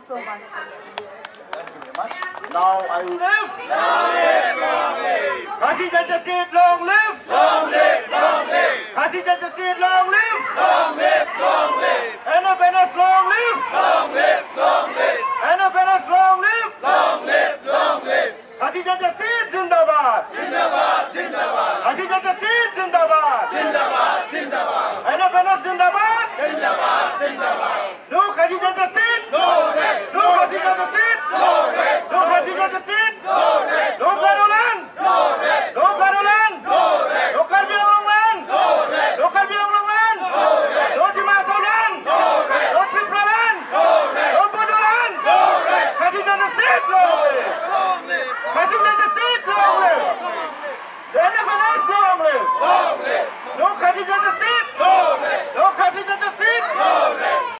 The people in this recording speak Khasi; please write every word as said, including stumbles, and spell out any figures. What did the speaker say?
Now I will live. Khasi Jaintia State, long live. Long live, long live. Khasi Jaintia State, long live. Long live, long live. N F N S, long live. Long live, long live. N F N S, long live. Long live, long live. Khasi Jaintia State zindabad. Zindabad, zindabad. Khasi Jaintia State zindabad. Zindabad, zindabad. N F N S zindabad. Zindabad, zindabad. No Khasi Jaintia State. No rest. No Khasi Jaintia State. No rest. No Khasi Jaintia State. No rest. No Gadoland. No rest. No Gadoland. No rest. No Karbi Anglong land. No rest. No Karbi Anglong land. No rest. No Dima Hasao land. No rest. No Tripura land. No rest. No Bodoland. No rest. Khasi Jaintia State, long live. Long live. Khasi Jaintia State, long live. Long live. The N F N S, long live. Long live.